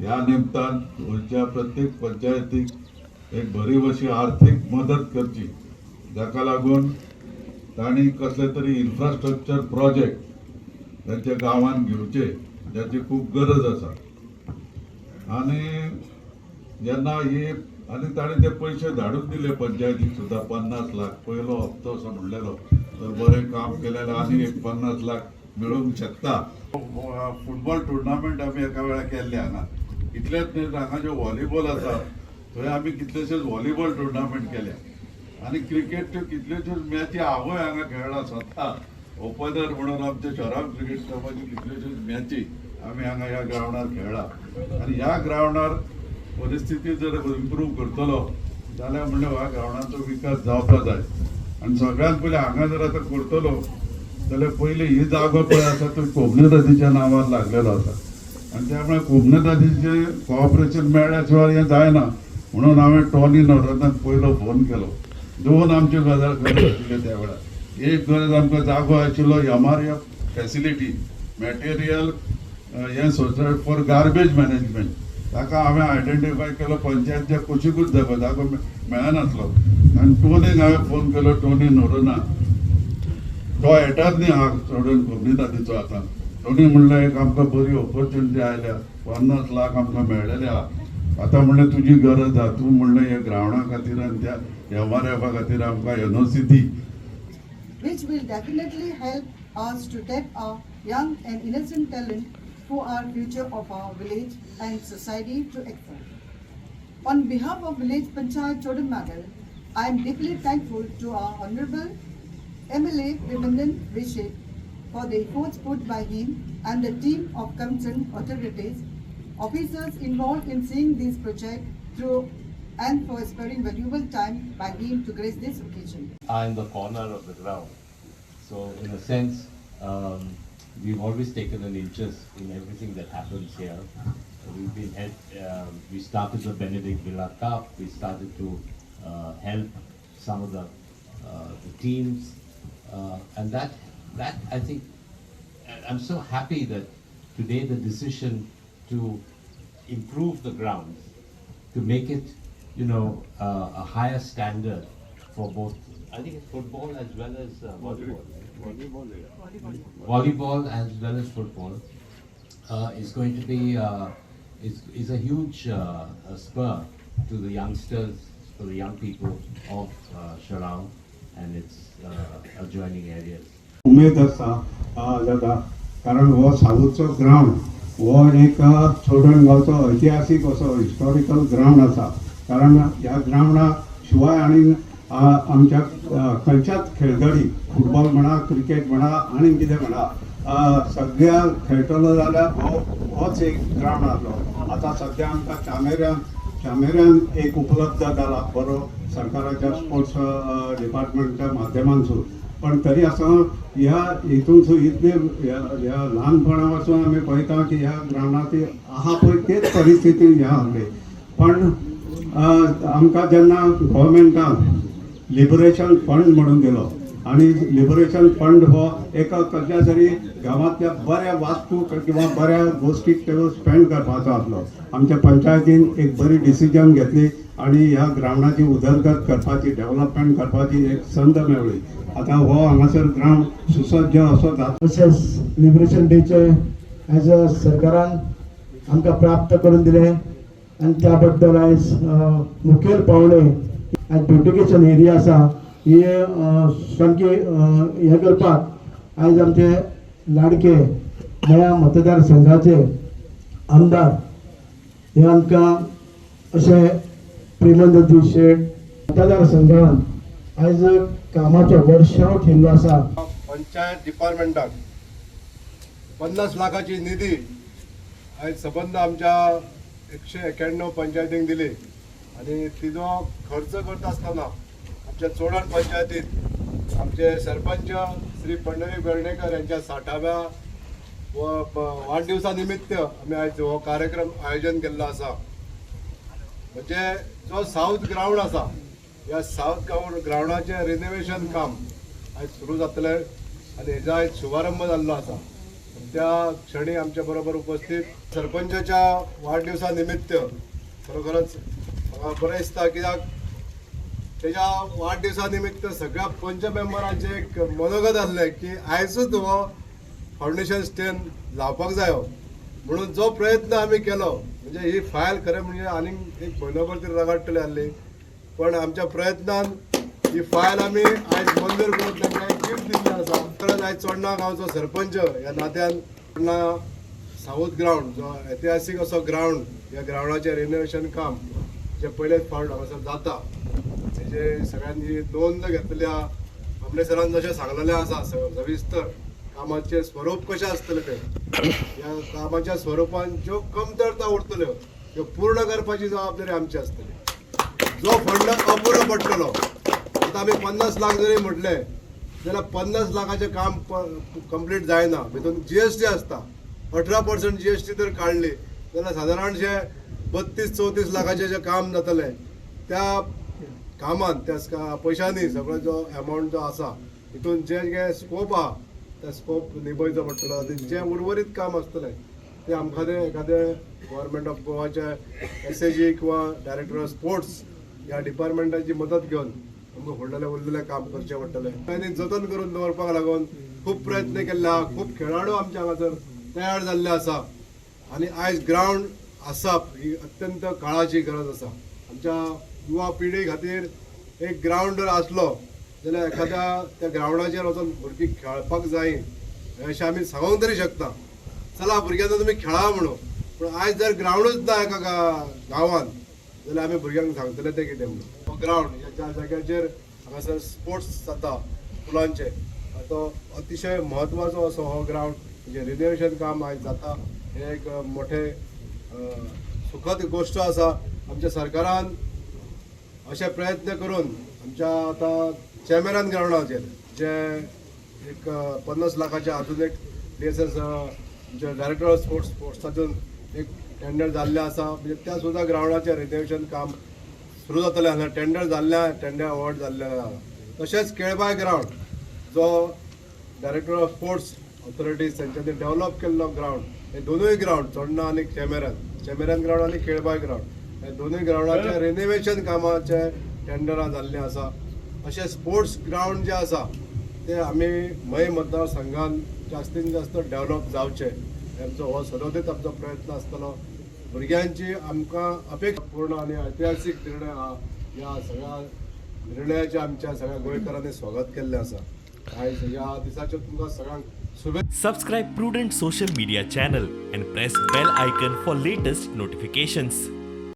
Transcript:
ह्या निमतान गोंयच्या प्रत्येक पंचायतीक एक बरी अशी आर्थीक मदत करची, जाका लागून तांणी कसले तरी इन्फ्रास्ट्रक्चर प्रोजेक्ट तांच्या गांवांत घेवचे, जाची खूब गरज आसा. आनी जेन्ना ही आनी ताणें ते पयशे धाडून दिले पंचायतीक सुद्दां, 50 लाख पयलो हप्तो असो म्हणलेलो. तर बरें काम केलें जाल्यार आनी एक 50 लाख मेळूंक शकता. फुटबॉल टुर्नामेंट आमी एका वेळार केल्ले हांगा. इतलेंच न्हय, तर हांगा ज्यो व्हॉलीबॉल आसा, थंय आमी कितलेशेच व्हॉलीबॉल टुर्नामेंट केल्या आनी क्रिकेटच्यो कितल्योश्योच मॅची हांवूय हांगा खेळ्ळा स्वता ओपनर म्हणून. आमच्या शहरां क्रिकेट क्लबाच्यो कितल्योश्योच मॅची आमी हांगा ह्या ग्रावंडार खेळ्ळा. आनी ह्या ग्रावंडार परिस्थिती जर इम्प्रूव करतलो जाल्यार म्हणल्यार ह्या ग्रावंडाचो विकास जावपा जाय. आनी सगळ्यांत पयलीं हांगा जर आतां करतलो जाल्यार पयलीं ही जागो पळय आसा तो कोमनेदादीच्या नांवार लागलेलो आसा आनी त्यामुळे कोमनेदादीचें कॉपरेशन मेळ्ळ्या शिवाय हें जायना. म्हणून हांवें टॉनी नोरोन्हाक पयलो फोन केलो. दोन आमच्यो गजाल गरज आशिल्ल्यो त्या वेळार. एक गरज, आमकां जागो आशिल्लो एमआरएफ फॅसिलिटी मॅटेरियल हें सोसायटी फॉर गार्बेज मॅनेजमेंट. ताका हांवें आयडेंटिफाय केलो. पंचायतच्या कुशीकूच जागो जागो मेळनासलो आनी टोनीक हांवें फोन केलो, टोनी नोरोन्हा. तो एटर्नी आहा चोडण कोमनिदादीचो. आतां टोनी म्हणलें, एक आमकां बरी ऑपॉर्च्युनिटी आयल्या, 50 लाख आमकां मेळ्ळेले आहा. आतां म्हणलें तुजी गरज आहा. तूं म्हणलें हे ग्रावंडा खातीर आनी त्या एमआरएफा खातीर आमकां NOC the. Which will definitely help us to tap our young and innocent talent who are future of our village and society to excel. On behalf of Village Panchayat Chodon Magal, I am deeply thankful to our Honorable MLA Premanand V Shet for the efforts put by him and the team of concerned authorities, officers involved in seeing this project through and for sparing valuable time by him to grace this occasion. Are in the corner of the ground. So in a sense, we've always taken an interest in everything that happens here. We've been help, we started the Benedict Villa Cup. We started to help some of the teams, and that I think I'm so happy that today the decision to improve the grounds, to make it a higher standard for both, I think it's football as well as volleyball, right? Volleyball as well as football is going to be is a huge spur to the youngsters, for the young people of Chorao and its adjoining areas. उमेद आसा जाता, कारण हो सावूचो ground हो एक चोडण गांवचो ऐतिहासीक असो हिस्टॉरिकल ग्रावंड आसा. कारण ह्या ग्रावंडा शिवाय आनी आमच्या खंयच्याच खेळगडी, फुटबॉल म्हणा, क्रिकेट म्हणा आनी कितें म्हणा, सगळ्या खेळटलो जाल्यार हो होच एक ग्रावंड आसलो. आतां सद्या आमकां चामेऱ्यान एक उपलब्ध जाला बरो सरकाराच्या स्पोर्ट्स डिपार्टमेंटच्या माध्यमांतसून. पण तरी आसतना ह्या हितून इतले ह्या ह्या ल्हानपणा पासून आमी पळयता की ह्या ग्रावंडार ती आहा पळय तेच परिस्थिती ह्या आहली. पण आमकां जेन्ना गोवोरमेंटान लिबरेशन फंड म्हणून दिलो आणि लिबरेशन फंड हो एका कसल्या तरी गांवांतल्या बऱ्या वास्तू किंवा बऱ्या गोश्टीक तेजो स्पेंड करपाचो आसलो. आमच्या पंचायतीन एक बरी डिसिजन घेतली आणि ह्या ग्रावंडाची उदरगत करपाची, डेव्हलपमेंट करपाची एक संद मेवली. आतां हो हांगासर ग्रावंड सुसज्ज असो जाता. तशेंच लिबरेशन डेचे एज अ सरकारान आमकां प्राप्त करून दिलें आनी त्या बद्दल आयज मुखेल पावणे आयज ब्युटिफिकेशन एरिया आसा ही सामकी हें करपाक आयज आमचे लाडके मया मतदारसंघाचे आमदार हे आमकां अशें प्रेमनंदजी शेट मतदारसंघान आयज कामाचो वर्षाव केल्लो आसा. पंचायत डिपार्टमेंटाक 50 लाखाची निधी आयज सबंद आमच्या 191 पंचायतींक दिली आनी तिजो खर्च करता आसतना आमच्या चोडण पंचायतीत आमचे सरपंच श्री पंढरी वेर्णेकर यांच्या 60व्या वाढदिवसा निमित्त आमी आयज हो कार्यक्रम आयोजन केल्लो आसा. म्हणजे जो साऊथ ग्रावंड आसा, ह्या साऊथ ग्रावंडाचें रिनोवेशन काम आयज सुरू जातलें आनी हेजो आयज शुभारंभ जाल्लो आसा. त्या क्षणी आमच्या बरोबर उपस्थित सरपंचाच्या वाढदिवसा निमित्त खरोखरच म्हाका बरें दिसता, कित्याक तेज्या वाढदिवसा निमित्त सगळ्या पंच मेंबरांचें एक मनोगत आसलें की आयजूच हो फावंडेशन स्टोन लावपाक जायो म्हणून जो प्रयत्न आमी केलो. म्हणजे ही फायल खरें म्हणजे आनीक एक म्हयनोभर तरी रगडटली आसली, पण आमच्या प्रयत्नान ही फायल आमी आयज मंजूर करून तांकां एक गिफ्ट दिल्लें आसा. परत आयज चोडणा गांवचो सरपंच ह्या नात्यान चोडणा साऊथ ग्रावंड जो ऐतिहासीक असो ग्रावंड, ह्या ग्रावंडाचें रिनोवेशन काम जें पयलेच फावट हांगासर जाता तेजे सगळ्यांनी नोंद घेतलेली आहा. आमले सरान जशें सांगलेलें आसा सविस्तर कामाचें स्वरूप कशें आसतलें तें, ह्या कामाच्या स्वरुपान ज्यो कमतरता उरतल्यो त्यो पूर्ण करपाची जबाबदारी आमची आसतली. जो फंड अपुरो पडटलो, आतां आमी 50 लाख जरी म्हटलें जाल्यार 50 लाखाचें काम कंप्लीट जायना. भितून जीएसटी आसता, 18% जीएसटी जर काडली जाल्यार सादारणशें 32-34 लाखाचें जें काम जातलें त्या कामान त्या पयशांनी सगळो जो एमावंट जो आसा हितून जे जे स्कोप आहा त्या स्कोप निभयचो पडटलो. आनी जें उर्वरीत काम आसतलें तें आमकां तें एखादें गव्हर्मेंट ऑफ गोवाच्या एसएजी किंवा डायरेक्टर ऑफ स्पोर्ट्स ह्या डिपार्टमेंटाची मदत घेवन आमकां फुडलें उरलेलें काम करचें पडटलें. आनी जतन करून दवरपाक लागून खूब प्रयत्न केल्ले आहा. खूब खेळाडू आमच्या हांगासर तयार जाल्ले आसा आनी आयज ग्रावंड आसप ही अत्यंत काळाची गरज आसा. आमच्या युवा पिढी खातीर एक ग्रावंड जर आसलो जाल्यार एखाद्या त्या ग्रावंडाचेर वचून भुरगीं खेळपाक जाय अशें आमी सांगूंक तरी शकता, चला भुरग्यांना तुमी खेळा म्हणून. पूण आयज जर ग्रावंडूच ना एका गांवान जाल्यार आमी भुरग्यांक सांगतले तें कितें म्हणून. हो ग्रावंड ज्या जाग्याचेर हांगासर स्पोर्ट्स जाता फुलांचे, तो अतिशय म्हत्वाचो असो हो ग्रावंड म्हणजे रिनोवेशन काम आयज जाता हें एक मोठें सुखद गोश्ट आसा. आमच्या सरकारान अशे प्रयत्न करून आमच्या आतां चेमेरान ग्रावंडाचेर जे एक 50 लाखाचे अजून एक डीएसएस आमच्या डायरेक्टर ऑफ स्पोर्ट्स स्पोर्ट्सातून एक टेंडर जाल्लें आसा. म्हणजे त्या सुद्दां ग्रावंडाचें रिनोवेशन काम सुरू जातलें आसा. टेंडर जाल्लें आहा, टेंडर अवॉर्ड जाल्लें आहा. तशेंच केळबाय ग्रावंड जो डायरेक्टर ऑफ स्पोर्ट्स ऑथॉरिटीज तेंच्यांनी डेव्हलप केल्लो ग्रावंड, हे दोनूय ग्रावंड चोडणा आनी चेमेरान, चेमेरान ग्रावंड आनी केळबाय ग्रावंड, हे दोनूय ग्रावंडाचे रिनोवेशन कामाचे टेंडरां जाल्लीं आसा. अशे स्पोर्ट्स ग्रावंड जे आसा ते आमी मये मतदारसंघान जास्तीन जास्त डेव्हलप जावचे आमचो हो सदोदीत आमचो प्रयत्न आसतलो. भुरग्यांची आमकां अपेक्षा पूर्ण आनी ऐतिहासीक निर्णय आहा. ह्या सगळ्या निर्णयाचें आमच्या सगळ्या गोंयकारांनी स्वागत केल्लें आसा. आयज ह्या दिसाच्यो तुमकां सगळ्यांक शुभेच्छा. Subscribe Prudent Social Media channel and press bell icon for latest notifications.